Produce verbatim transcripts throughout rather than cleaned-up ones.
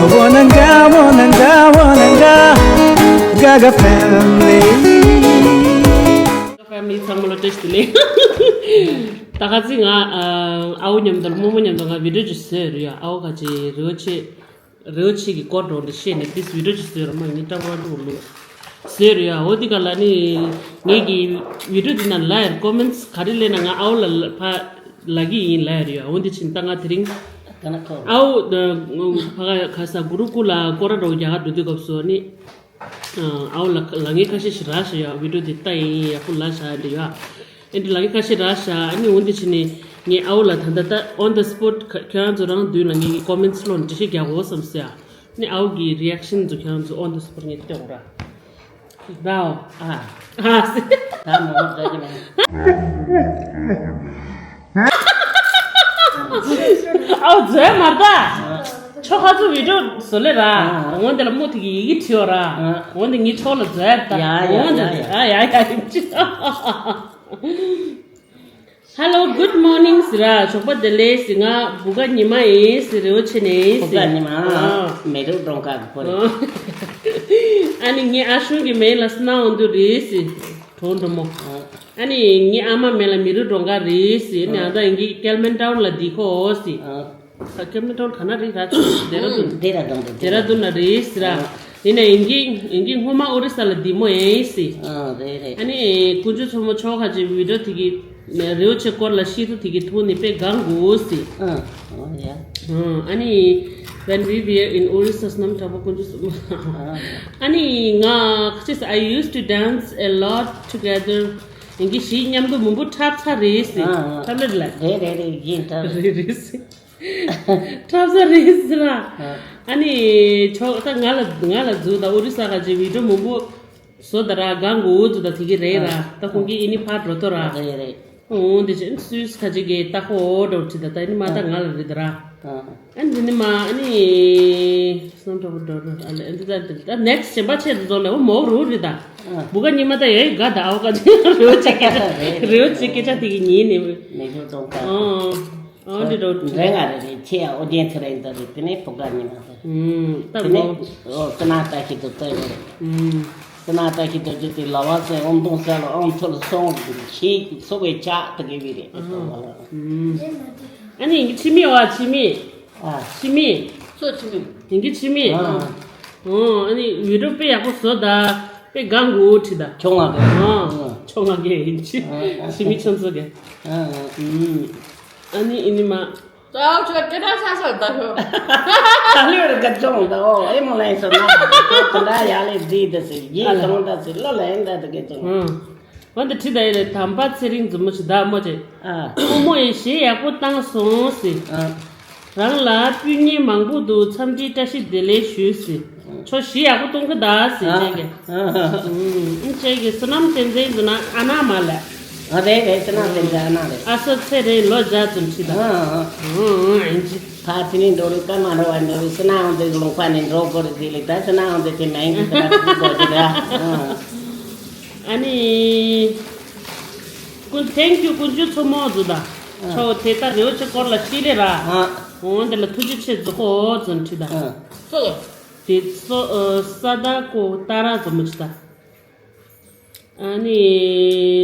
Wananga, wananga, wananga, Gaga family. Family ཚང་མ་ལ་བཀྲ་ཤིས་བདེ་ལེགས། ད་ག་ཚིག་ང་ཨ་ཨ་བོ་མཉམ་དུ་རྨོ་མོ་མཉམ་དུ་ང་བི་ཌིའོ་ཅིག་བཟོས་རེད་ཡ། ཨ་བོ་ག་ཅིག་རེའུ་ཆེ་རེའུ་ཆེ་གི་སྐོར་འགྲོ་འདི་བཤད་ནས་ཏིས་བི་ཌིའོ་ཅིག་བཟོས་ར་མ་ངའི་སྐྲག་པ་འགྲོ་ལུགས་བཟོས་རེད་ཡ། འོ་འདི་ག་ལ་ནི་ངེད་ཀྱི་བི་ཌིའོ་འདི་ན་ལ་ཡར་ཀོ་མེན་ཊི་ག་རེ་ལས་ན་ང་ཨ་བོ་ལ་ཕ་ལ་གི་ཡིན་ལ་ཡར་ཡ། འོ་འདི་ཕྱིན་ད་ང་དེ་རིང་ཨ་བོ་ཕ་ག་ས་གུ་རུ་ཀུ་ལ་སྐོར་ར་འགྲོ་རྒྱ་གར་འགྲོ་དུས་སྐབས་སུ་ནི། ཨ་བོ་ལ་ལ་ངའི་ཁ་ཤས་ཤིག་རག་ཤག་ཡ། བི་ཌིའོ་འདི་ལྟ་ཡིན་ཡག་པོ་ལ་ཤག་འདི་ཡ། ཨེ་འདི་ལ་ངའི་ཁ་ཤས་རག་ཤག་ཨ་ནི་འོ་འདི་ཕྱིན་ནི་ངས་ཨ་བོ་ལ་ད་ལྟ་ད་on the spot ཁ་ཁྱོད་རང་ཚོ་རང་མདུན་ལ་ངའི་ཀོ་མེན་ཊི་སློག་ནས་འགྲེལ་བཤད་རྒྱག་དགོས་བསམ་སོང་ཡ། ནི་ཨ་བོ་གི་རི་ཨེག་ཤན་ཚོ་ཁྱོད་རང་ཚོ་on the spot ངས་སྟོན་དགོས་ར། ད་ཨ་ཨ་ཟེར། ད་མོ་ཟེར་གི་མེད། ཨའོ་མཛོད་མ་ད། ཆོ་ཁ་ཚུ་བི་ཌིའོ་བཟོ་ལེ་ར། འོན་ཏེ་ལ་མོ་དེ་གི་ཡི་གེ་བྲིའོ་ར། འོན་ཏེ་ངའི་ཆོ་ལ་མཛོད་ད། ཡ་ཡ་འོན་ཏེ་ཡ་ཡ། ཨ་ཡ་ཡ་ཡ། Hello, good morning ཟེར་ར། ཞོགས་པ་བདེ་ལེགས་ཟེར། ང་བུ་ག་ཉི་མ་ཡིན་ཟེར། རེའུ་ཆེ་ནས་ཡིན་བུ་ག་ཟེར། ཉི་མ་ཨ། མེ་རུ་གྲོང་ཁ་གི་ཕོ་རེད། ཨ་ནི་ངའི་ཨ་ཞུང་གི་མིང་ལ་སྣ་འོང་དུ་རེད་ཟེར། གྲོང་འགྲོ་མོ། ཨ་ནི་ངའི་ཨ་མ་མིང་ལ་མེ་རུ་གྲོང་ཁ་རེད་ཟེར། ནི་ཨ་ད་ཡིན་གྱི་ཀལ་མན་ཊའུན་ལ་བསྡད་ཁོ་ཟེར། ཨ། ཀལ་མན་ཊའུན་ག་ན་རེད་ར། ཌེ་ར་ཌུན། ཌེ་ར་ཌུན་རེད། ཌེ་ར་ཌུན་ལ་རེད་ཟེར་ར། ཡིན་ན་ཡིན་གྱི་ཡིན་གྱི་སྔོན་མ་ཨོ་རི་ས་ལ་བསྡད་མོ་ཡིན་ཟེར། ཨ་རེད་རེད། ཨ་ནི་དཀོན་མཆོག་མཚོ་མོ་ཆོ་ཁ་ཅིག་བི་ཌིའོ་དེ་གི་རེའུ་ཆེ་སྐོར་ལ་ཤེས་ཚུལ་དེ་གི་ཐོག་ནས་དཔེ་དགའ་འགུ་ཟེར། ཨ་ཨོ་ཡ། ཨ་ནི་when we were in Orissa སྣམ་གྲགས་པ་དཀོན་མཆོག་གསུམ། ཨ་ནི་ང་ཁ་ཅིག་I used to dance a lot together. ཡིན་གྱི་ཞིག་མཉམ་དུ་མང་པོ་འཁྲབ་ཚར་རེད་ཟེར། ཨ་ཨ། འཁྲབ་ལེ་རེད་ལ། རེད་རེད་རེད། ཡིན་འཁྲབ། རེད་རེད་ཟེར། འཁྲབ་ས་རེད་ཟེར་ལ། ཨ། ཨ་ནི་ཆོག་ད་ང་ལ་ང་ལ་འཛུལ་ད་ཨོ་རི་ས་ཁ་ཅིག་བི་ཌིའོ་མང་པོ་བཟོ་ད་ར་གང་གོ་འོ་འཛུལ་ད་དེ་གི་རེད་ར། ཨ། ད་ཁོང་གི་ཨི་ནི་ཕར་འགྲོ་ཐོ་ར། རེད་རེད། འོ་འདི་ཅན་སུས་ཁ་ཅིག་གི་ད་ཁོ་འོ་འགྲོ་ཁྲི་ད་ད་ཨི་ནི་མ་ད་ཨ་ང་ལ་རེད་ད་ར། ཨ། ཨ་ནི་འདི་ནི་མ་ཨ་ནི་སྣམ་གྲགས་པ་འགྲོ་འགྲོ་ཨ་ལེ་ཨ་འདི་ད་འདི་ད་ནེག་སི་གཞན་པ་ཆེད་དུ་འཛོམས་ལེ་འོ་མོ་རུ་རེད་ད། ཨ། བུ་ག་ཉི་མ་ད་ཡའི་ག་ད་ཨོ་ག་ད་རེའུ་ཆེ་སྐད་ཆ་རེད། རེའུ་ཆེ་སྐད་ཆ་དེ་གི་ཉིན་ནི། མེ་ཤོར་གཏོང་ཁ། ཨ། ཨ་འདི་འགྲོ་འདྲེ་ང་རེ་རེ་ཆེ་ཨོ་རྒྱན་ཚེ་རིང་ད་རེ་དེ་ནས་བུ་ག་ཉི་མ་ད། ཨུམ་ད་དེ་མོ། ནས་ཨོ་ཙི་ན་ལྟ་ཞིག་ཏུ་ལྟ་ཡོད་རེད། ཨུམ། ཙི་ན་ལྟ་ཞིག་ཏུ་རྒྱུ་དེ་ལ་བ་ཚེ་ཨོམ་དུང་ས་ལ་ཨོམ་ཚོ་ལ་སོང་ཞིག་སོ་བའི་ཆག་ད་གི་བི་རེད། ཨ། ཨུམ། ཨ་ནི་ཡིན་གྱི་ཕྱི་མི་བ་ཕྱི་མི། ཨ། ཕྱི་མི། སོ་ཕྱི་མི། ཡིན་གྱི་ཕྱི་མི། ཨ། ཨོ་ཨ་ནི་བི་ཌིའོ་དཔེ་ཡག་པོ་བཟོ་ད། དཔེ་གང་གོ་ཁྲི་ད། ཁྱོ་ང་གི། ཨ། ཨ། ཁྱོ་ང་གི་ཡིན་གྱི། ཨ། ཕྱི་མི་ཁྱོད་ཚོ་གི། ཨ། ཨ། ཨུམ། ཨ་ནི་ཨི་ནི་མ། ཙའོ་ཁྱོད་སྐད་གྲགས་ཆགས་ཤག་ད་ཤོ། ད་ལོས་ར་ག་ཅོང་ད་ཨོ་ཨེ་མོ་ལན་སོ་ན་ཁྱོད་དེ་འདྲ་ཡག་ལས་བཟླས་ད་ཟེར་ཡིད་ཨ་ལ། གང་ད་ཟེར་ལོ་ལ་ཨེ་འདྲ་ད་ག་ཅོང་། ཨང་། འོན་ཏེ་ཁྲི་ད་ཡི་ལས་དམ་པ་ཚེ་རིང་མཛུབ་མོ་ཞིག་བདག་མོ་ཅེ། ཨ། ཁོ་མོ་ཡི་གཞས་ཡག་པོ་བཏང་སོང་ཟེར། ཨ། རང་ལ་སྤུན་ཉེ་མང་པོ་འདུག་འཚམས་འདྲིའི་བཀྲ་ཤིས་བདེ་ལེགས་ཞུ་ཟེར། ཁྱོད་གཞས་ཡག་པོ་གཏོང་གི་གདའ་ཟེར་ཨ། ཅེ་གི། ཨ། ཨུམ། ཨུམ་ཅེ་གི་བསོད་ནམས་བསྟན་འཛིན་འཛིན་ན་ཨ་ན་མ་ལ། ཨ་རེད་རེད་བསོད་ནམས་བསྟན་འཛིན་ཨ་ན་རེད། ཨ་སོ་ཚེ་རིང་ལོ་བརྒྱ་ཙམ་ཁྲི་ད། ཨ་ཨ། ཨུམ་ཨུམ་ཨིན་ཅི། ཕ་ཚེ་རིང་འགྲོ་རུ་ཀ་མ་ར་བ་འགྲོ་རུ་བསོད་ནམས་དེ་ལུང་པ་ནས་འགྲོ་དགོས་རེད་ཟེར་ལེ་ད་བསོད་ནམས་དེ་དེ་མ་ཡིན་གི་ད་ད་ཀུ་གོ་ཅི་ད། ཨ་ནི། ཀུན་thank you ཀུན་སྤྱོད་མཚོ་མོ་ཟུ་ད། ཨ། ཆོ་དེ་ད་རེའུ་ཆེ་སྐོར་ལ་ཤི་ལེ་ར། ཨ། འོང་དེ་ལ་ཐུགས་རྗེ་ཆེ་ཟུ་ཧོ་ཙོན་ཁྲི་ད། ཨ། སོ་ལོ། དེ་སོ་ཨ་ས་ད་ཀོ་ཏ་ར་ཟུ་མོ་ཆི་ད། ཨ་ནི་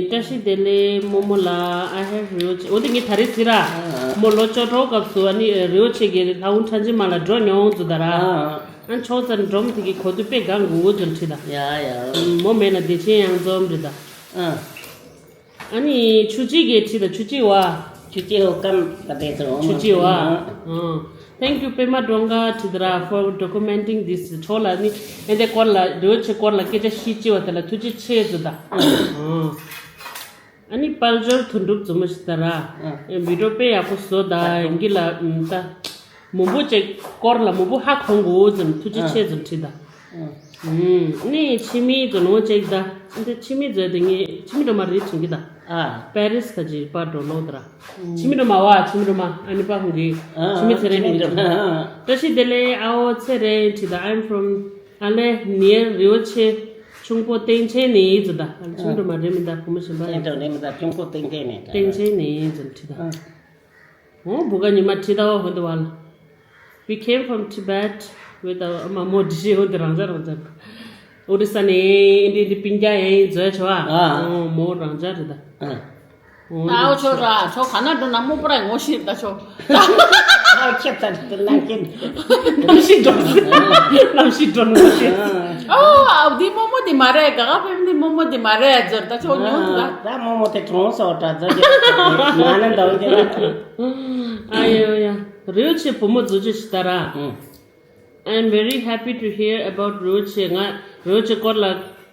བཀྲ་ཤིས་བདེ་ལེགས་རྨོ་མོ་ལ་I have རེའུ་ཆེ་འོ་དེ་ངས་ད་རེས་ཟེར་ར། ཨ། མོ་ལོ་བཅོ་གྲོགས་སྐབས་སུ་ཨ་ནི་རེའུ་ཆེ་གི་ལྷ་བུ་ཁྲ་འཇིགས་མ་ལ་འགྲོ་མྱོང་ཟུ་ད་ར། ཨ། ཨ་ཆོག་ཙམ་འགྲོམ་དེ་གི་གོ་དུས་དཔེ་གང་གུ་འུ་ཙམ་ཁྲི་ད། ཡ་ཡ། མོ་མེད་ན་བདེ་ཆེན་གཡང་འཛོམས་རེད་ད། ཨ། ཨ་ནི་ཆུ་ཅིག་གི་ཁྲི་ད་ཆུ་ཅིག་བ། ཆུ་ཅིག་འོ་ཀམ་ག་དེ་ཚོ་འོ་ཆུ་ཅིག་བ། ཨ། Thank you པད་མ་སྒྲོལ་དཀར་ཁྲི་ད་ར་for documenting this ཆོག་ལ་ནི་ཨེ་འདྲ་སྐོར་ལ་རེའུ་ཆེ་སྐོར་ལ་སྐད་ཆ་ཤི་ཅི་བ་དེ་ལ་ཐུགས་རྗེ་ཆེ་ཟེར་ད། ཨ། ཨ་ནི་དཔལ་འབྱོར་དོན་གྲུབ་མཛུབ་མོ་ཞིག་ད་ར། ཨ། བི་ཌིའོ་དཔེ་ཡག་པོ་བཟོ་ད་ཡིན་གྱི་ལ་ད། མང་པོ་ཅིག་སྐོར་ལ་མང་པོ་ཧ་གོ་གོ་ཙམ་ཐུགས་རྗེ་ཆེ་ཙམ་ཁྲི་ད། ཨ། ཨ་ནི་ཕྱི་མི་ཙམ་ནོ་ཅིག་ད། འདི་ཕྱི་མི་ཙམ་དེ་ངས་ཕྱི་མི་འགྲོ་མ་རེད་དྲན་གྱི་ད། ཨ། པེ་རིས་ཁ་ཅིག་པར་འགྲོ་ལོག་ད་ར། ཕྱི་མི་འགྲོ་མ་བ་ཕྱི་མི་འགྲོ་མ་ཨ་ནི་པ་ཧུང་གི། ཨ། ཕྱི་མི་ཚེ་རིང་ཕྱི་མི་འགྲོ་མ། བཀྲ་ཤིས་བདེ་ལེགས་ཨ་འོ་ཚེ་རིང་ཁྲི་ད། I'm from ཨ་ལེ་ནེར་རེའུ་ཆེ་ཆུང་པོ་སྟེང་ཆེན་ནས་ཡིན་ཙི་ད། ཨ་ལེ་ཆུང་དུ་མ་རེད་མི་ད་བུ་མོ་གཞན་པ་ཡིན། སྟེང་དུ་རེད་མི་ད་ཆུང་པོ་སྟེང་ཆེན་ནས་ད། སྟེང་ཆེན་ནས་ཡིན་ཙི་ཁྲི་ད། ཨ། འོ་བུ་ག་ཉི་མ་ཁྲི་ད་བ་ཧོན་དུ་བ་ལ། We came from Tibet. བོད་ད་མ་མོ་འདི་ཤེས་འོ་འདི་རང་ཅག་རང་ཅག་ཨོ་རི་ས་ནས་འདི་འདི་པིན་རྒྱ་ཡན་ཡིན་བཟོས་ཆོག་ཨ། ཨ། ཨོ་མོ་རང་ཅག་རེད་ད། ཨ། ཨོ་ད་ཨོ་ཆོག་ར་ཆོག་ག་ན་འགྲོ་ན་མོ་པོ་ར་ངོ་ཤེས་ད་ཆོག་ཨ་ཁྱེད་ད་འདི་ན་ཁྱེད། གནམ་གཤིས་འགྲོ་གནམ་གཤིས་འགྲོ་ནོ་ཤེས། ཨོ་ཨ་འདི་མོ་མོ་འདི་མ་རེད། ག་ག་ཕེབས་འདི་མོ་མོ་འདི་མ་རེད་ཟེར་ད་ཆོག་ཉོ་འདུག་ཨ། ད་མོ་མོ་དེ་གྲོངས་སོ་ད་ཟེར་གྱི་མ་ན་འདོན་གྱི་ར། ཨ་ཡ་ཡ། རེའུ་ཆེ་བུ་མོ་བཟོ་ཆེ་ཞིག་ད་ར། ཨུ། I'm very happy to hear about རེའུ་ཆེ། ང་རེའུ་ཆེ་སྐོར་ལ་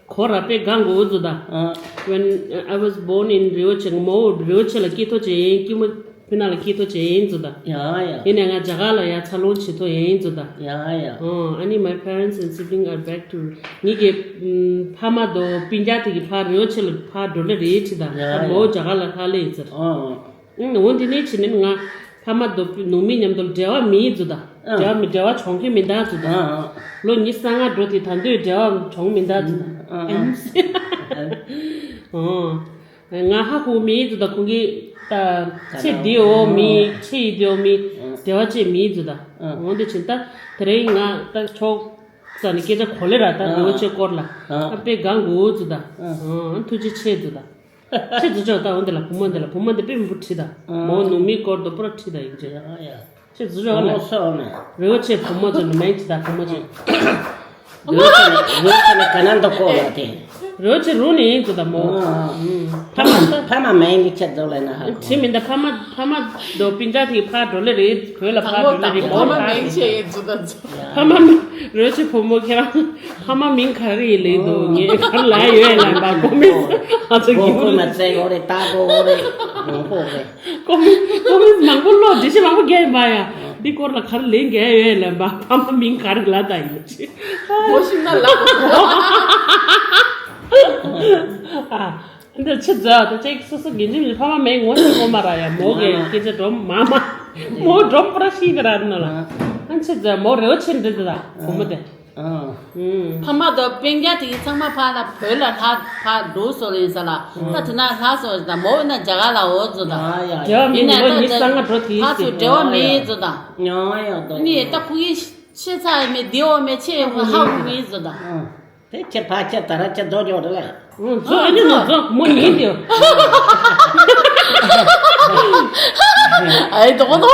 གོ་ར་དཔེ་དགའ་འགོ་འུ་ཚོ་ད། ཨ། When I was born in རེའུ་ཆེ། ང་མོ་རེའུ་ཆེ་ལ་སྐྱེས་ཐོ་ཆེ་ཡིན། སྐྱེས་མོ་ཕི་ན་ལ་སྐྱེས་ཐོ་ཆེ་ཡིན་ཚོ་ད། ཡ་ཡ། ཡིན་ནས་ང་རྒྱ་གར་ལ་ཡ་འཚར་ལོངས་བྱེད་ཐོ་ཡིན་ཚོ་ད། ཡ་ཡ། ཨོ་ཨ་ནི་my parents and sibling are back to ངེད་ཀྱི་ཕ་མ་དོ་སྤུན་ཀྱག་དེ་གི་ཕ་རེའུ་ཆེ་ལ་ཕ་འགྲོ་ལེ་རེད་ཁྲི་ད། ཡ་ཡ། མོ་རྒྱ་གར་ལ་ལྷག་ལེ་ཡིན་ཚར། ཨོ་ཨོ། ཨང་། འོ་འདི་ནས་ཕྱི་ནས་ང་ཕ་མ་དོ་ནུ་མི་མཉམ་དུ་འབྲེལ་བ་མེད་ཚོ་ད། ཨང་། འབྲེལ་བ་མི་འབྲེལ་བ་བྱུང་གི་མི་འདུག་ཚོ་ད། ཨང་ཨང་། ལོ་ཉི་ཤུ་རྩ་ལྔ་འགྲོ་དེ་ད་འདོད་འབྲེལ་བ་བྱུང་མི་འདུག་ཚོ་ད། ཨང་ཨང་། ཨང་། ཨོ། ང་ཧ་གོ་མེད་ཚོ་ད་ཁོང་གིས་ད་ཆེ་འདི་འོ་མི་ཆེ་ཡི་འདི་འོ་མི་ཨང་འབྲེལ་བ་ཅེས་མེད་ཚོ་ད། ཨང་། འོ་འདི་ཕྱིན་ད་དེ་རིང་ང་ད་ཆོག་ས་ནས་སྐད་ཆ་གོ་ལེ་ར་ད་ཨང་རེའུ་ཆེ་སྐོར་ལ་ཨང་ཨ་དཔེ་གང་དགོས་ཚོ་ད། ཨང་། ཨང་། ཐུགས་རྗེ་ཆེ་ཚོ་ད། ཁྱེད་ཚོ་ཅོག་ད་འོ་འདི་ལ་བུ་མོ་འདི་ལ་བུ་མོ་འདི་དཔེ་མི་བུ་ཁྲིད་ད། ཨ། མོ་ནུ་མི་སྐོར་དུ་པུ་ར་ཁྲིད་ད་ཡིན་ཅེ། ཡ་ཡ། ཁྱེད་ཚོ་ཅོག་ལ། མོ་སོ་ནས། རེའུ་ཆེ་བུ་མོ་ཚོ་ནི་མེན་ཅི་ད་བུ་མོ་ཅེ། རེའུ་ཆེ་ནས་རེའུ་ཆེ་ནས་ག་ན་འདུག་གོ་ལ་དེ། རེའུ་ཆེ་རུ་ནི་ཡིན་ཅི་ད་མོ། ཨ། ཨུམ། ཕ་མ་ཕ་མ་མེན་གི་ཁྱེད་ཚོ་ལ་ན་ཧ་གོ། ཁྲིད་མི་ད་ཕ་མ་ཕ་མ་དོ་པིན་ཅ་དེ་ཕ་འགྲོ་ལེ་རེད་བོད་ལ་ཕ་འགྲོ་ལེ་རེད་མོ་ཕ་མ་མེན་ཆེ་ཡིན་ཅི་ད་ཚོ། ཕ་མ་མི་རོལ་ཆེ་བུ་མོ་ཁྱེད་རང་ཕ་མ་མིང་ག་རེ་ཡིན་ལེ་འདུག་ངས་ག་རེ་ལབ་ཡོད་ལབ་པ་གོ་མིས་ང་ཚོ་གོ་གོ་མ་ཚད་ཡོད་རེད་ད་གོ་འོ་རེད་ངོ་གོ་རེད། གོ་མིས་གོ་མིས་མང་པོ་ལོ་འདི་ཤི་མང་པོ་རྒྱལ་ཡིན་པ་ཡ། འདི་སྐོར་ལ་ག་རེ་ལན་རྒྱལ་ཡོད་ལབ་པ་ཕ་མ་མིང་ག་རེ་ལབ་ད་ཡིན་ཅི། གོ་ཤིང་ན་ལབ་གོ། ཨ། འདི་ཆི་ཟེར་ད་ཅིག་སོ་སོ་དགེ་འདུན་ཕ་མ་མེད་ངོ་ཤེས་ངོ་མ་ར་ཡ་མོ་གི་སྐད་ཆ་སྒྲོམ་མ་མ་མོ་སྒྲོམ་པུ་ར་ཤི་གི་ར་ནོ་ལ། ཨ་ཆི་ཟེར་མོ་རེའུ་ཆེ་འདི་འདི་ལ་བུ་མོ་དེ། ཨ། ཕ་མ་དང་སྤུན་ཀྱག་དེ་ཚང་མ་ཕ་ལ་བོད་ལ་ལྷ་ཕ་འགྲོ་སོ་ལེན་ས་ལ་ད་དེ་ན་ལྷ་སོ་ད་མོ་ན་རྒྱ་གར་ལ་འོ་ཙོ་ད། ཡ་ཡ། རྒྱ་མི་ཡིན་ན་མོ་ད་ཉི་ཤུ་རྩ་ལྔ་འགྲོ་དེ་ལྷ་སུ་འབྲེལ་བ་མེད་ཙོ་ད། ཡ་ཡ་ད། ནི་ད་ཁུ་ཡི་ཤེས་ཚ་མེད་དེའོ་མེད་ཆེ་ཧ་གོ་མེད་ཙོ་ད། ཨ། དེ་ཁྱེད་ཕ་ཁྱེད་ད་ར་ཁྱེད་རྫོགས་འཇོག་རེད་ལ། ཨོ་རྫོགས་ཨ་ནི་ནི་རྫོགས་མོ་ཉིན་དེ། ཨའི་དོ་དོ།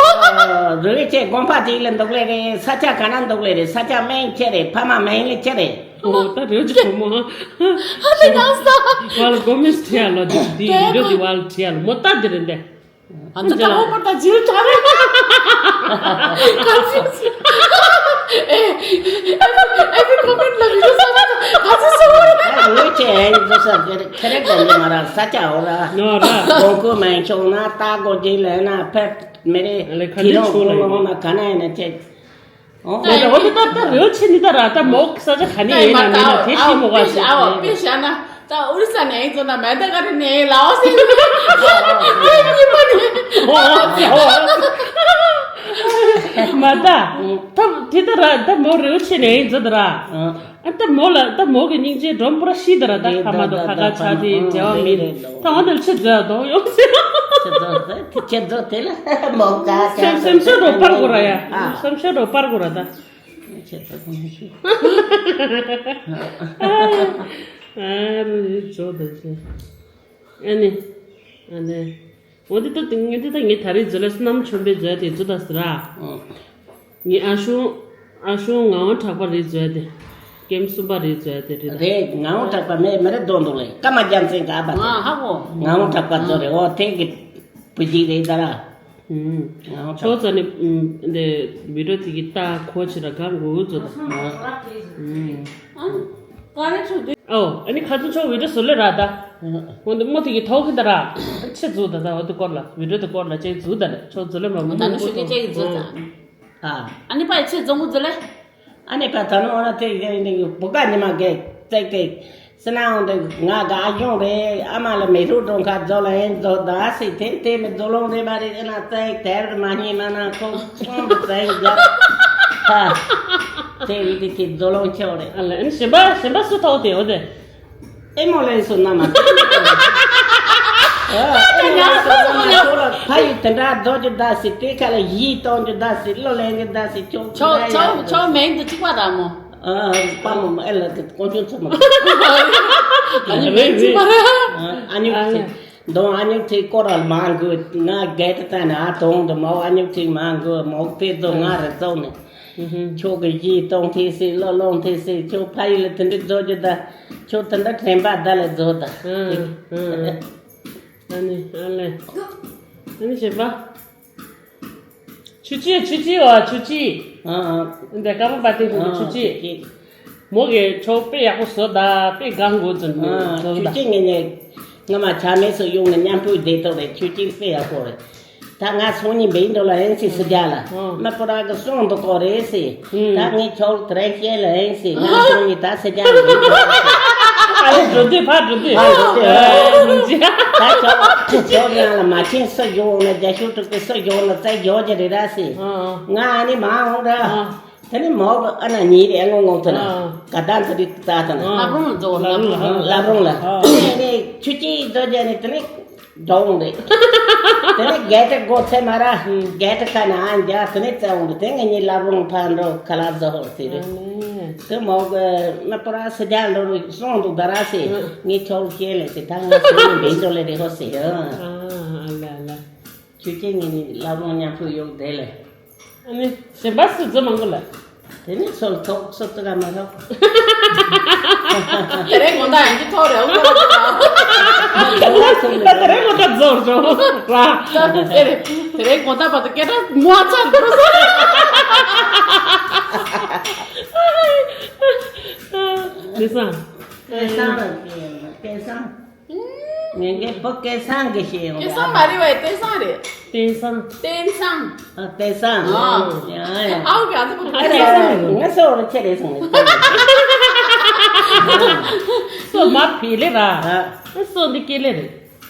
རེ་ཁྱེད་དགོན་པ་དེ་ལ་འདུག་ལེ་རེད། ས་ཆ་ག་ན་འདུག་ལེ་རེད། ས་ཆ་མེན་ཁྱེད་རེད། ཕ་མ་མེན་ལེ་ཁྱེད་རེད། ཨོ་ད་རེད་ཅི་བུ་མོ། ཨ་ལེ་ནང་ས། ཝལ་གོ་མིས་ཁྲིའ་ལོ་དེ་དེ་རེད་དེ་ཝལ་ཁྲིའ་ལོ་མོ་ད་དེ་རེད་འདེ། ཨ་ནི་ད་ཨོ་པར་ད་ཇིལ་ཏྲ་རེ། ག་ཚོད་ཨེ་ཨེ་ཨེ་ཀོ་མེན་ལ་བི་ཌིའོ་སོང་ན་ག་ཚོད་སོང་རེད། ཨ་ངོས་ཆེ་ཨེ་འདུག་ས་ཁེ་རེ་ཁེ་རེ་ག་འདི་མ་ར་ས་ཆ་འོ་ར། ནོ་ར། གོང་ཁུ་མེན་ཆུང་ན་ད་གོ་ཇི་ལེ་ན་ཕེ་མེ་རེ་ལེ་ཁ་ཐི་ལོང་ཁུ་ལོང་ན་ག་ན་ཨེ་ན་ཆེ། ཨོ་ད་འོ་ད་ད་རེའུ་ཆེ་ནི་ད་ར་ད་མོ་ས་ཆ་ག་ནི་ཡིན་ན་མིན་ན་དེ་ཤི་མོ་ག་ཞིག་ཨ་བ་པེ་ཤ་ན་ད་ཨོ་རི་ས་ནས་ཡིན་ཙོ་ན་མེ་ད་ག་རི་ནས་ལའོ་སི་ནས་ཡིན་པ་ནི། ཨོ་ཨོ་ཨོ། མ་ད་ད་དེ་ད་ར་ད་མོ་རེའུ་ཆེ་ནས་ཡིན་ཙོ་ད་ར། ཨ་ད་མོ་ལ་ད་མོ་གི་སྙིང་རྗེ་སྒྲོམ་པོ་ར་ཤི་ད་ར་ད་ཁ་མ་དོ་ཁ་ཁ་ཆ་དེ་འབྲེལ་བ་མེད་ད་འོ་ད་ལ་ཆེ་ཛ་དོ་ཡོང་སི། ཆེ་ཛ་ད་དེ་ཆེ་ཛ་དེ་ལ་མོ་ག་ཆ་སེམས་སེམས་ཤོར་རོ་པར་གོ་ར་ཡ། ཨ། སེམས་ཤོར་རོ་པར་གོ་ར་ད། ཨ་རུ་ཡི་ཇོ་ད་ཅེ། ཨ་ནི། ཨ་ནི། འོ་འདི་ད་ངས་འདི་ད་ངས་ད་རེས་མཛོད་ལ་བསོད་ནམས་ཆེན་པོའི་མཛོད་དེ་མཛོད་ད་ཟེར་ར། ངའི་ཨ་ཞུང་ཨ་ཞུང་ངག་དབང་གྲགས་པ་རེད་མཛོད་དེ། ཀེམ་གསུམ་པ་རེད་མཛོད་དེ་རེད་ད། རེད་ངག་དབང་གྲགས་པ་མེད་མི་རེད་དོ་འདུག་ལེ་ཀ་མ་རྒྱལ་མཚན་ག་པ། ང་ཧ་གོ། ངག་དབང་གྲགས་པ་ཚོ་རེད་འོ་དེ་གི་བུ་གཅིག་རེད་ད་ར། ཨུམ། ང་ཆོག་ཙ་ནི་ཨུམ་འདི་བི་ཌིའོ་དེ་གི་ལྟ་གོ་ཆེ་ར་གང་དགོས་ཚོད་ད། ཨུམ། ཨོ་ཨ་ནི་ཁ་ཚོན་ཆོག་བི་ཌིའོ་བཟོ་ལེ་ར་ད། ཨོ་འདི་མོ་དེ་གི་ཐོག་གི་ད་ར། ཆེ་ཚུགས་ད་ད་འོ་དེ་སྐོར་ལ་བི་ཌིའོ་དེ་སྐོར་ལ་ཅེ་ཚུགས་ད་ལེ་ཆོག་ཚུགས་ལེ་མ་མོ་ད་ནུ་ཤུ་གི་ཅེ་གི་ཚུགས་ད། ཨ། ཨ་ནི་པ་ཡི་ཆེ་རྫོང་གི་ཚུགས་ལེ། ཨ་ནི་པ་ད་ནོ་ཨ་ན་དེ་གི་ནི་བུ་ག་ཉི་མ་གི་ཙེག་ཙེག་སི་ནའང་དེ་ང་ག་ཨ་ཡོང་རེད་ཨ་མ་ལ་མེ་རུ་གྲོང་ཁ་རྫོ་ལ་ཡིན་རྫོ་ད་སི་དེ་དེ་ནི་རྫོ་ལོང་རེད་མ་རེད་ཨ་ན་ཙེག་དེར་མ་ཉི་མ་ན་ཁོ་ཁོང་གི་ཙེག་རྒྱབ་ཧ་དེ་བི་དེ་དེ་རྫོ་ལོང་ཁྱོད་རེད། ཨ་ལ་ཨ་ནི་གཞན་པ་གཞན་པ་སུ་ཐོག་དེ་འོ་དེ། ཨེ་མོ་ལེན་སུ་ན་མ་དེ། ཨ་ཨ་ཉག་ཁྱོད་ལ་ཕ་ཡི་དེ་འདྲ་རྫོགས་རྒྱུ་ད་སི་དེ་ཁ་ལ་ཡིད་གཏོང་རྒྱུ་ད་སི་བློ་ལེན་རྒྱུ་ད་སི་ཁྱོད་ཁྱོད་ཁྱོད་ཁྱོད་མིང་དུ་གཅིག་པ་དང་མོ། ཨ་ཨ་པ་མོ་མོ་ཨེ་ལ་དེ་དཀོན་མཆོག་ཚོ་མོ། ཨ་ནི་མིང་གཅིག་པ་ར། ཨ་ཨ་ཉུག་ཚེ། མདོང་ཨ་ཉུག་ཐིག་སྐོར་ར་མ་འགུལ། ང་རྒས་ཏེ་ལྟ་ན་ཨ་དོང་དུ་མའོ་ཨ་ཉུག་ཐིག་མ་འགུལ་མའོ་དཔེ་ཚོ་ང་རེ་བཙོག་ནས། ཁྱོད་ཀྱི་གཞི་གཏོང་ཐེ་སི་བློ་ལོང་ཐེ་སི་ཁྱོད་ཕ་ཡུལ་ལ་དེ་འདྲའི་རྫོགས་རྒྱུ་ད། ཁྱོད་དེ་འདྲ་དྲན་པ་ད་ལས་རྫོགས་ད། ཨ་ནི་ཨ་ལས། ཨ་ནི་བྱེད་པ། ཆུ་ཆི་ཆུ་ཆི་བ་ཆུ་ཆི། ཨ་ཨ། འདི་ཀ་མ་པ་ཏི་ཧུ་ཆུ་ཆི། མོ་གི་ཆོ་དཔེ་ཡག་པོ་བཟོ་ད་དཔེ་གང་དགོས་ཙམ་ཨ་བཟོ་ད། ཆུ་ཆི་ངེད་ནས་ང་མ་ཆ་མེད་སུ་ཡོང་ནས་མཉམ་པོའི་བདེ་ཏོག་རེད། ཆུ་ཆི་དཔེ་ཡག་པོ་རེད། ད་ང་སོང་ཉིན་བེད་འགྲོ་ལ་ཨེན་སི་སི་རྒྱ་ལ་ཨ་མ་པོ་ར་གི་སོང་འདུག་གོ་རེད་སི། ད་ངས་ཆོ་དྲན་ཤེས་ལ་ཨེན་སི་ང་སོང་ཉིན་ད་སི་རྒྱ་ལ་བེད་འགྲོ་ལ་སི། ཨ་ལེ་འགྲོ་དུས་ཕར་འགྲོ་དུས་ཕར་འགྲོ་དུས་ཨ་ཨ་ཨ་ད་ཆོ་ཆོ་ང་ལ་མ་ཆེན་སུ་ཡོང་ན་རྒྱ་ཤུ་ཕྲུག་གི་སུ་ཡོང་ན་བཙལ་འཇོག་རྒྱུ་རེད་ར་སི། ང་ཨ་ནི་མ་འོང་ར། དེ་ནི་མོ་གི་ཨ་ན་ཉིད་རེ་ཨ་ངོ་ངོ་ཐོན་ན་ཨ་ག་དང་དེ་རིགས་ད་ཐོན་ན། ལབ་རུང་ལ་རྫོགས། ལབ་རུང་ལ་ལབ་རུང་ལ། དེ་ནི་ཆུ་སྐྱེས་རྫོགས་རྒྱ་ནི་དེ་ནི་འགྲོ་འོང་རེད། དེ་ནི་རྒྱལ་དྲི་སྒོ་ཚེ་མ་ར་རྒྱལ་དྲི་ཁ་ན་ཨ་འཇག་དེ་ནི་བཙལ་འོང་རེད། དེ་ངེད་གཉིས་ལབ་རུང་ཕར་འགྲོ་ཁ་ལག་བཟོ་ཧོ་ཟེར་རེད། དེ་མོ་གི་མ་པོ་ར་སི་རྒྱ་ལོ་རུ་སོང་འདུག་ད་ར་སེ་ངས་ཁྱོད་ལ་བཤད་ལས་སེ་ད་ང་སེ་ངས་འབེན་འགྲོ་ལས་རེད་ཧོ་ཟེར། ཨ་ལ་ལ། ཆུ་སྐྱེས་ངེད་གཉིས་ལབ་རུང་མཉམ་ཕུག་ཡོད་དེ་ལས། ཨ་ནི་གཞན་པ་སུ་རྫུ་མང་པོ་ལ། དེ་ནི་སོལ་ཐོག་སོ་ཏི་ག་མ་ཐོག་དེ་རིང་དགོང་དག་ཡང་ཅི་ཐོག་རེ་འོང་གོ་རེ། ད་དེ་རིང་དགོང་དག་རྫོགས་རྫོགས་ར། ད་དེ་རེད། དེ་རིང་དགོང་དག་བར་དུ་སྐད་གྲགས་མོ་ཨ་ཚ་འཁོར་སོང་། དེ་སང་། སྐལ་བཟང་ལ་སྐལ་བཟང་། ངེད་ཀྱི་བུ་སྐལ་བཟང་གི་ཞེས་ཡོང་། སྐལ་བཟང་མ་རེད་བས་བསྟན་བཟང་རེད། བསྟན་བཟང་། བསྟན་བཟང་། ཨ་བསྟན་བཟང་། ཨ། ཡ་ཡ། ཨའུ་གི་ཨ་ཚ་བུ་ཨ་སྐལ་བཟང་རེད། ང་སོ་རུ་ཁྱེད་རེད་སོང་ནས། སོ་མ་བི་ལེ་ར། ཨ། སོ་འདི་སྐེ་ལེ་རེད།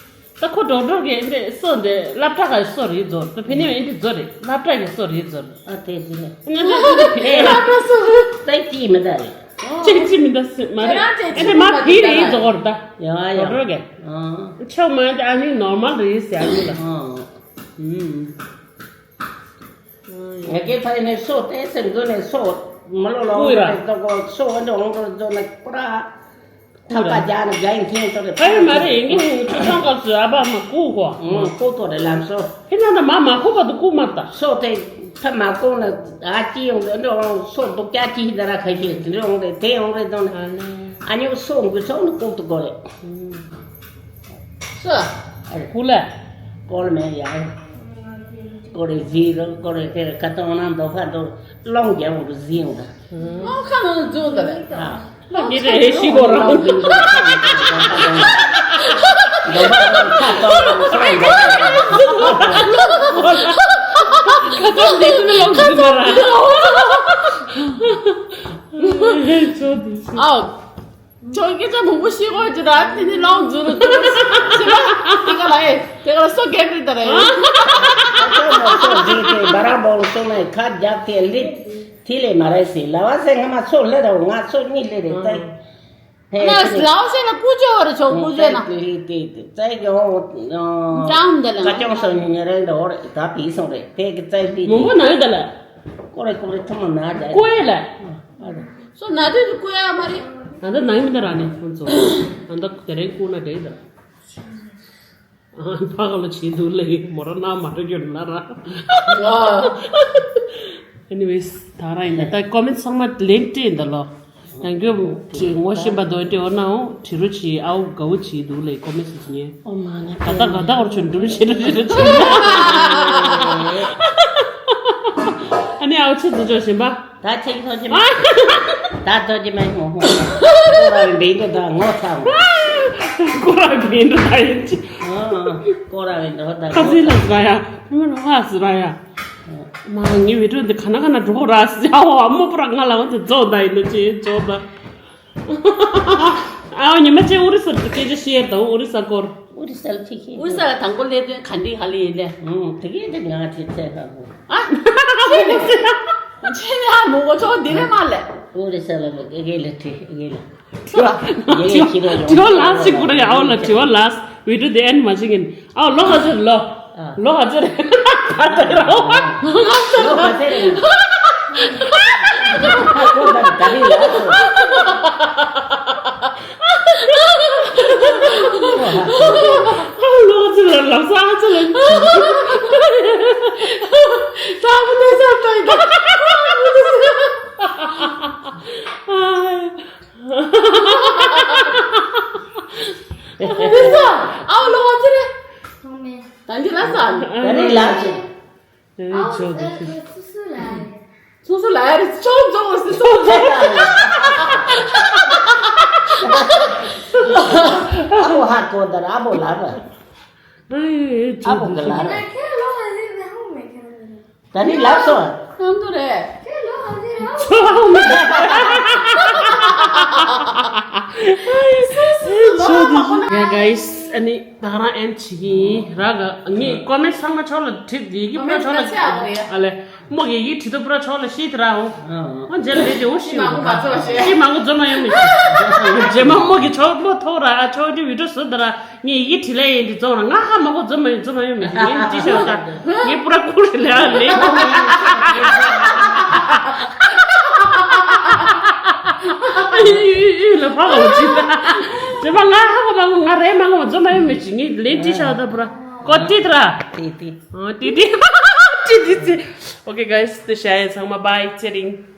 ད་ཁོ་ཌོག་ཊར་གི་འདི་སོ་འདི་སློབ་གྲྭ་གི་སོ་རེད་རྫོགས། ད་ཕི་ནི་འདི་རྫོགས་རེད། སློབ་གྲྭ་གི་སོ་རེད་རྫོགས། ཨ་དེ་ཟིན་ནས། ང་ཚོ་འདི་ཕི་ནི་སློབ་གྲྭ་སོ་རེད། ད་ཅི་མི་ད་རེད། ཅེ་ཅི་མི་འདུག་སེ་མ་རེད། ཁྱེད་རང་ཅེ་ཅི་ཨེ་དེ་མ་མ་བི་དེ་རེད་ད་རྫོགས་རེད་ད། ཡ་ཡ། ཌོག་ཊར་གི། ཨ། ཆོག་མ་དེ་ཨ་ནི་ནོར་མལ་རེད་ཟེར་ཨ་ནི་ལ། ཨ། ཨུམ། ང་གི་ཕ་ཡི་ནས་སོ་ཏེ་སེམས་འགུལ་ནས་སོ་མི་ལོ་ལོ་ཀུ་ར། ཏོ་གོ་སོ་འོན་ཏོ་འོང་ཏོ་ཛོ་ནས་ཀུ་ར། ཐག་པ་རྒྱག་ནས་རྒྱ་ཡིན་ཐེན་ཏོ་རེད། ཕ་ཡི་མ་རེད་ཡིན་གི་ཆུ་ཚང་སྐབས་སུ་ཨ་ཕ་མ་ཀུ་གོ། ཨུམ་ཀུ་ཏོ་རེད་ལམ་སོ། ཕི་ན་ན་མ་མ་ཀུ་བ་དུ་ཀུ་མ་ད། སོ་ཏེ་ཕ་མ་ཀུ་ན་ཨ་ཅི་ཡོང་དོ་འདྲ་འོང་སོ་འདུག་ཀྱ་ཅི་ད་ར་ཁ་ཤས་དེ་འདྲ་འོང་རེད་དེ་འོང་རེད་དོ་ན། ཨ་ནི་སོ་འགུལ་ཚོགས་ནི་ཀུ་ཏོ་གོ་རེད། སོ། ཨ་རེ་ཧུ་ལ། ཀོ་ལ་མེ་ཡ། ཀོ་རེ་ཟི་རོ་ཀོ་རེ་ཏེ་ཁ་ཏོང་ན་འདོ་ཕ་འདོ་ལོང་རྒྱ་འོང་རུ་ཟི་འོང་ད། ལོང་ཁ་ནང་རྫུན་ད་རེད། ཨ། ལོང་ཉེ་རེ་ཧེ་ཤི་གོ་རང་། འདོ་ཕ་འདོ་ཁ་ཏོང་ན་སོ་འདོ། ཁ་ཏོང་འདི་ནི་ལོང་རྫུན་ད་ར། ཨའོ། ཁྱོད་སྐད་ཆ་མང་པོ་བཤད་དགོས་ཀྱི་ར། དེ་ནི་ལོང་རྫུན་རུ་འདུག་ཟེར་བ་དེ་ག་ལ་ཨེ་དེ་ག་ལ་སོ་རྒྱབ་རེད་ད་རེད། ཨ་ཁྱོད་མ་སོ་རྒྱབ་དེ་བ་ར་བོང་སོ་ནས་ཁ་རྒྱབ་དེ་ལི་དེ་ལས་མ་རེད་ཟེར་ལ་བ་ཟེར། ང་མ་སོ་ལེ་ར་ང་སོ་གཉིས་ལེ་རེད་ད། ཧེ་ང་ལའོ་སེ་ན་ཀུ་ཅོ་རེ་ཆོ་ཀུ་ཅོ་ན། ཙའི་ཀྱི་ཧོ། ཀྲང་འདི་ལ་ཀ་ཅོང་སོ་ཉི་རེ་འདི་ཧོ་རེ་ད་བི་སོང་རེད་དེ་གི་ཙའི་བི་མོ་མོ་ན་ཡོད་ད་ལ། ཀོ་རེ་ཀོ་རེ་ཐུ་མོ་ན་ད་ཀོ་ཡེ་ལ། སོ་ན་དུས་སུ་ཀོ་ཡ་མ་རེད། ཨ་ད་ནང་མི་ད་ར་ནི་ཁོང་ཚོ། ཨ་ད་དེ་རིང་ཀོ་ན་དེ་ད། ཨ་ཕ་ག་ལ་བྱེད་འདུག་ལེ་མོ་ར་ན་མ་རེ་གྱོན་ན་ར། Anyways ད་ར་ཡིན་ད་ཀོ་མེན་ཚང་མ་ལེན་ཏེ་ཡིན་ད་ལོ། ཡང་རྒྱབ་ངོ་ཤེས་པ་དོན་དེ་འོ་ན་འོ་དྲི་རོ་བྱེད་ཨའོ་དགའ་བོ་བྱེད་འདུག་ལེ་ཀོ་མེན་སི་ཉེ། ཨོ་མ་ན་ག་ད་ག་ད་འོར་ཆོན་འགྲུལ་བྱེད་རོ་བྱེད་རོ་བྱེད། ཨ་ནི་ཨའོ་ཆེ་ཚོ་ཆོ་ཞིམ་པ། ད་ཆེ་ཚོ་ཆེ་མ། ད་ཚོ་ཆེ་མ་ངོ་ཧོ། ཀོ་ར་བའི་འདི་ད་ངོ་ཚ་ངོ། ཀོ་ར་བའི་འདི་ད་ཡིན་ཅི། ཨ་ཀོ་ར་བའི་འདི་ད་ཁ་ཚིལ་ལ་ཟ་ཡ། ཁོ་མོ་ལ་ཧ་ཟ་ཡ། མ་ངའི་བི་ཌིའོ་འདི་ག་ན་ག་ན་འགྲོ་ར་ཟེར་ཨ་བ་མོ་པོ་ར་ང་ལ་འོ་འདི་རྫོགས་ད་ཡིན་ནོ་ཅི་རྫོགས་ད། ཨའོ་ཉི་མ་ཅེ་ཨོ་རི་ས་ལ་སྐད་ཆ་བཤད་དང་ཨོ་རི་ས་སྐོར། ཨོ་རི་ས་ལ་ཅི་ཤེས། ཨོ་རི་ས་ལ་དང་པོ་སླེབས་དུས་ག་འདི་ཧ་ལི་ཡིན་ལེ། ཨང་དེ་གས་དེ་ང་ཅི་ཚེ་ཧ་གོ། ཨ། ཅི་ནི་ཧ་མོ་གོ་ཆོ་འདི་རེ་མ་ལེ། ཨོ་རི་ས་ལ་མོ་ཨེ་གེ་ལེ་ཏི་ཨེ་གེ་ལེ། དྲི་བ་དྲི་བ་ལ་སི་ཀུ་རེ་ཨའོ་ལ་དྲི་བ་ལ་སི། བི་ཌིའོ་དེ་ཨེན་མ་བྱེད་ཀྱིན། ཨའོ་ལོ་ག་ཚོད་རེད་ལོ། ལོ་ག་ཚོད་རེད། ད་ལྟ་རོ། ལོ་ག་ཚོད་རེད། ཁོ་ད་ད་རེད་ལགས་སོ། ཨའོ་ལོ་ག་ཚོད་རེད་ལབ་ས་ཨ་ཚོད་རེད། ད་མི་འདུག་ས་ད་ཡིན་ད། དེ་ས་ཨའོ་ལོ་ག་ཚོད་རེད། ཐོག་མེད། ད་འདི་ལ་ས། ད་རེད་ལགས་སོ། ཨའོ་ཨ་ཁོ་སོ་སོ་ལ་རེད། སོ་སོ་ལ་རེད་ཅོག་ཅོག་སོ་སོ་ལ་རེད། ཨ་བོ་ཧ་གོ་ད་ར་ཨ་བོ་ལ་ར། ཨ་བོ་ག་ལ་ར། ཁྱེད་ལོ་ཨ་ཟེར་ནས་ཧོ་མེད་ཁྱེད་ར་ད་ནི་ལབ་སོང་། ཁོང་ཚོ་རེད། ཁྱེད་ལོ་ཨ་ཟེར་ཧོ་མེད། ཡ་གའིས། ཨ་ནི་ད་རང་ཨེན་བྱེད་ཀྱི་ཡིན་ར་ག་ངས་ཀོ་མེན་ཚང་མ་ཕྱོགས་ལ་བྲིས་ཡི་གེ་པུ་ར་ཕྱོགས་ལ་ཨ་ལེ། མོ་གི་ཡི་གེ་བྲིས་ཏོ་པུ་ར་ཕྱོགས་ལ་ཤེས་ཏེ་ར་ཧོ། ཨོ་མཇལ་ལེ་ཇེ་འོ་ཤི་མ་གོ་མ་ཚོ་ཤེས། ཤི་མ་གོ་འཛོམས་མ་ཡོང་མི་ཤེས། རྗེས་མ་མོ་གི་ཕྱོགས་མོ་ཐོག་ར་ཨ་ཕྱོགས་དེ་བི་ཌིའོ་བཟོ་ད་ར་ངས་ཡི་གེ་བྲིས་ལེ་ཡིན་དེ་འཛོམས་ར་ང་ཧ་མ་གོ་འཛོམས་མ་ཡོང་འཛོམས་མ་ཡོང་མི་ཤེས། ངས་ཅི་ཤེས་ད་ངས་པུ་ར་ཁུར་ལེ་ཨ་ལེ། ཨི་ཨི་ཨི་ལ་ཕ་ག་འོ་ཅི་ད། རྗེས་མ་ང་ཧ་གོ་མ་གོ་ང་རེ་མ་གོ་འཛོམས་མ་ཡོང་མི་ཤེས། ངས་ལེ་ཅི་ཤེས་ད་པུ་ར་ཀོ་ཏི་ད་ར། ཏི་ཏི། ཨོ་ཏི་ཏི། ཏི་ཏི་ཏི། Okay guys, དེ་ཤ་ཡ་ཚང་མ་bye ཚེ་རིང་།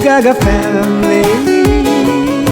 Gaga family.